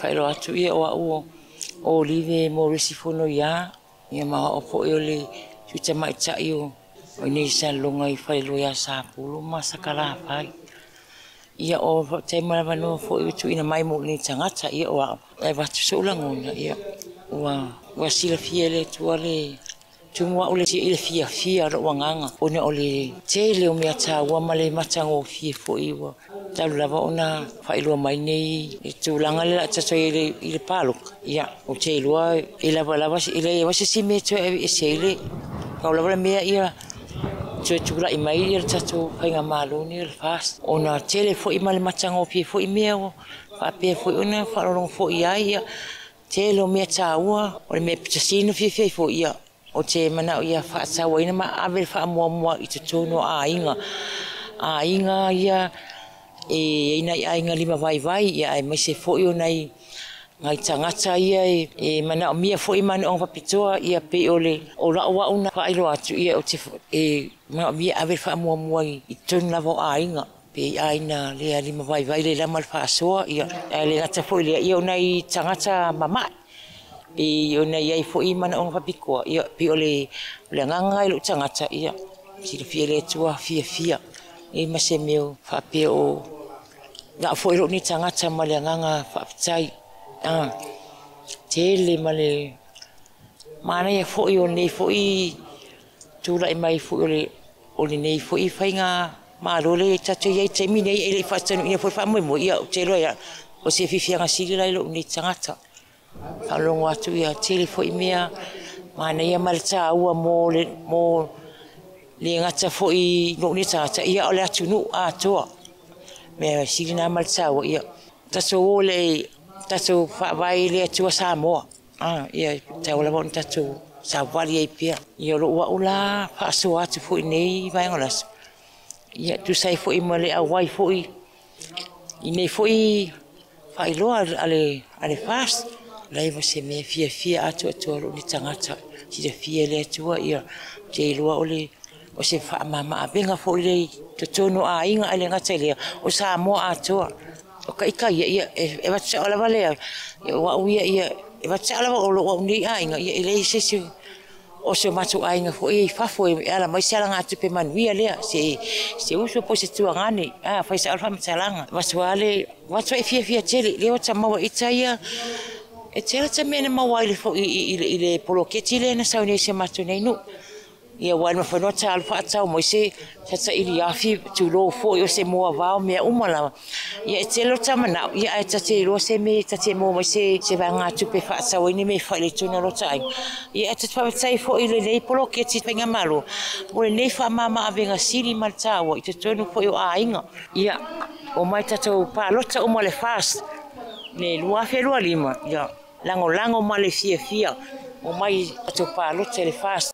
Faailoa atu ia o au o Olive Moresi Fonoia, ia ma o au foi o le Sui Tamaitai o inei i Salelologa i falelua ia Sapulu ma Sakalafai. Ia o faafetai mo le avanoa foi ua tuuina mai mo lou nei tagata. Ia o au, e avatu sou lagona, ia ua silafia e le Atua le tumu au i le fiafia o lou agaga ona o le tele o mea taua ma le matagofie foi ua talu lava ona faailoa mai nei i tulaga lea o le a tatou i ai i le palota. Ia, ou te iloa e lava e leai lava se isi mea e toe aveese ai le pau lava le mea ia toe tulai mai le tatou faigamalo lenei o le FAST, ona tele foi ma le matagofie foi mea ua faapea foi ona faalogologo foi i ai. Ia tele o mea taua, o le mea pito sili ona fiafia ai foi, ia ou te manao ia faatauaina ma ave le faamuamua i totonu o aiga, aiga ia e i ai nai aiga limavaivai, ia aemaise foi o nai tagata ia e manaomia foi manaoga faapitoa. Ia pei o lau au na faailoa atu, ia e manaomia e ave le faamuamua i totonu lava o aiga, pe i aiga le limavaivai le lama le faasoa, ia ae le gata foi i lea, ia o nai tagata mama'i pei ona i ai foi manaoga faapitoa. Ia pei o le agaga lena i lou tagata, ia silafia e le Atua fiafia e leai ma se mea o faapea o a'u foi lou nei tagata ma le agaga faafetai tele ma le manaia foi o lenei foi tulai mai foi o lenei foi faigamalo lea tatou te i ai i le taimi nei e le i faataunuuina foi le faamoemoe. Ia ou te iloa e au o se fiafiaga sili la i lou nei tagata. Faalogo atu ia tele foi mea manaia ma le taua mo le gata foi i lou nei tagata, ia o le atunuu atoa. Mea sili na ma le taua, ia tatou o le tatou faavae i le Atua Samoa. Ia tatau lava ona tatou savavali ai pea. Ia o lou au la faasoa atu foi i lenei vaega o le aso, ia e tusa ai foi ma le auai foi i nei foi faailoa a le FAST. Leai ma se mea e fiafia atoatoa ai lou nei tagata, silafia e le Atua ia ou te iloa o se faamama-avega foi lea i totonu o aiga, ae le gata i lea o Samoa atoa. O ita ia, e avatu sao lava le o au ia, e avatu sao lava o lou au nei aiga, ia e leai se isi o si o matou aiga foi i fafo e ala mai se alagatupe manuia lea, se uso po o se tuagane, fai sao le faamatalaga. E matua fiafia tele, lea ua ta maua ita ia, e tele ata mea na maua ai i le poloketi lea na sau nei i si o matou nei nuu. Ia aua e le mafai ona ta alu faatau mai se saili afi, tulou foi, o se moavao, mea uma lava. Ia e tele o ta manao, ia ae ta te iloa se mea ta te maua mai se vaegatupe e faatau ai ni mea e faaletonu o lota aiga. Ia ae ta te faafetai foi i lenei poloketi faigamalo mo lenei faamama-avega sili ma le taua i totonu foi o aiga. Ia, omai tatou palota uma i le FAST i le 2025, ia lagolago ma le fiafia, omai tatou palota i le FAST.